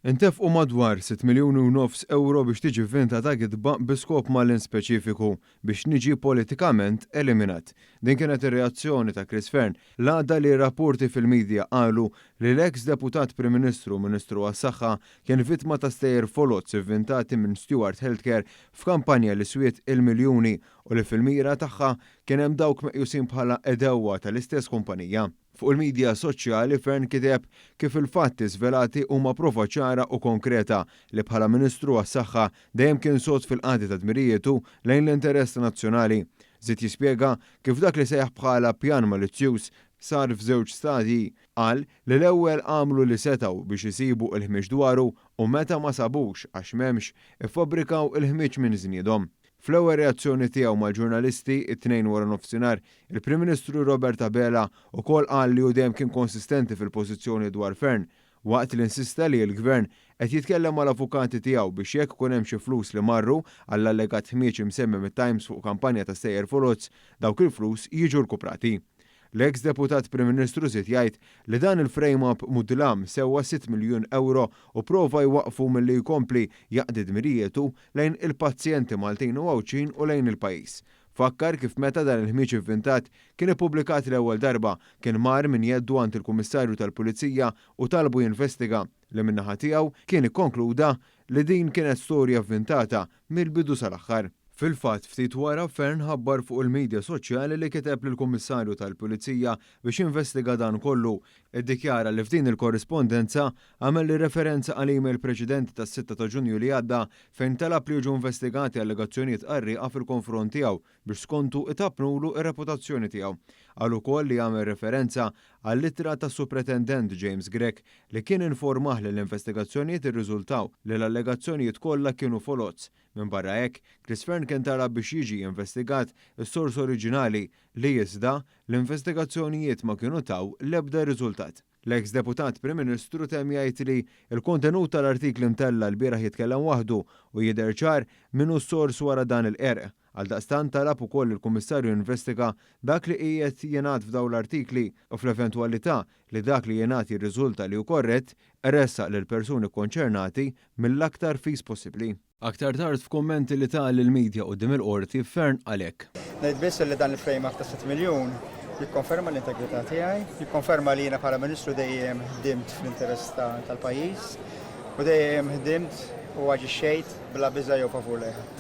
Intefqu madwar 6 miljuni u nofs ewro biex tiġi vvintata gidba bi skop malinn speċifiku biex niġi politikament eliminat. Din kienet ir-reazzjoni ta' Chris Fearne l-għada li rapporti fil-media qalu li l-eks Deputat Prim Ministru u Ministru għas-Saħħa kien vittma ta' stejjer foloz ivvintati minn Steward Healthcare f'kampanja li swiet il-miljuni u li fil-mira tagħha kien hemm dawk meqjusin bħala għedewwa tal-istess kumpanija. Fuq il-midja soċjali Fearne kiteb kif il-fatti żvelati huma prova ċara u konkreta li bħala Ministru għas-Saħħa dejjem kien sod fil-qadi ta' dmirijietu lejn l-interess nazzjonali. Żied jispjega kif dak li sejjaħ bħala pjan malizzjuż sar f'żewġ stadji. Qal li l-ewwel għamlu li setgħu biex isibu l-ħmieġ dwaru u meta ma sabux għax m'hemmx, iffabbrikaw il-ħmieġ minn żniedhom. Fl-ewwel reazzjoni tiegħu mal-ġurnalisti, it-Tnejn waranofsinhar, il-Prim Ministru Robert Abela ukoll qal li hu dejjem kien konsistenti fil-pożizzjoni dwar Fearne, waqt li insista li l-Gvern qed jitkellem mal-avukati tiegħu biex jekk ikun hemm xi flus li marru għall-allegat ħmieġ imsemmi mit-Times fuq kampanja ta' stejjer foloz, dawk il-flus jiġu rkuprati. L-eks Deputat Prim Ministru żied jgħid li dan il-frame-up mudlam sewa 6 miljun ewro u prova jwaqqfu milli jkompli jaqdi dmirijietu lejn il-pazjenti Maltin u Għawdxin u lejn il-pajjiż. Fakkar kif meta dan il-ħmieġ ivvintat kien ippubblikat l-ewwel darba kien mar minn jeddu għand il-Kummissarju tal-Pulizija u talbu jinvestiga, li min-naħa tiegħu kien ikkonkluda li din kienet storja vvintata mill-bidu sal-aħħar. Fil-fatt, ftit wara, Fearne ħabbar fuq il-midja soċjali li kiteb lill-Kummissarju tal-Pulizija biex jinvestiga dan kollu. Iddikjara li f'din il-korrispondenza għamel referenza għal email preċedenti tas-sitta ta' Ġunju li għadda fejn talab li jiġu investigati allegazzjonijiet qarrieqa fil-konfront tiegħu biex skontu itappnulu r-reputazzjoni tiegħu. Qal ukoll li għamel referenza għall-ittra tas-Supretendent James Grech li kien informah li l-investigazzjonijiet irriżultaw li l-allegazzjonijiet kollha kienu foloz. Minbarra hekk, Chris Fearne kien talab biex jiġi investigat is-sors oriġinali li iżda, l-investigazzjonijiet ma kienu taw l-ebda riżultat. L-eks Deputat Prim Ministru temm jgħid li l-kontenut tal-artikli mtella' lbieraħ jitkellem waħdu u jidher ċar min hu s-sors wara dan il-qerq. Għaldaqstant talab ukoll lill-Kummissarju jinvestiga dak li qiegħed jingħad f'dawn l-artikli u fl-eventwalità li dak li jingħad jirriżulta li hu korrett, iressaq lill-persuni kkonċernati mill-aktar fis possibbli. Aktar tard f'kummenti li ta lill-media quddiem il-Qorti, Fearne qal hekk. Ngħid biss li dan il-frame up ta' 6 miljun jikkonferma l-integrità tiegħi, jikkonferma li jiena bħala Ministru dejjem ħdimt fl-interess tal-pajjiż u dejjem ħdimt u aġixxejt bla biża' jew favur lejn ħadd.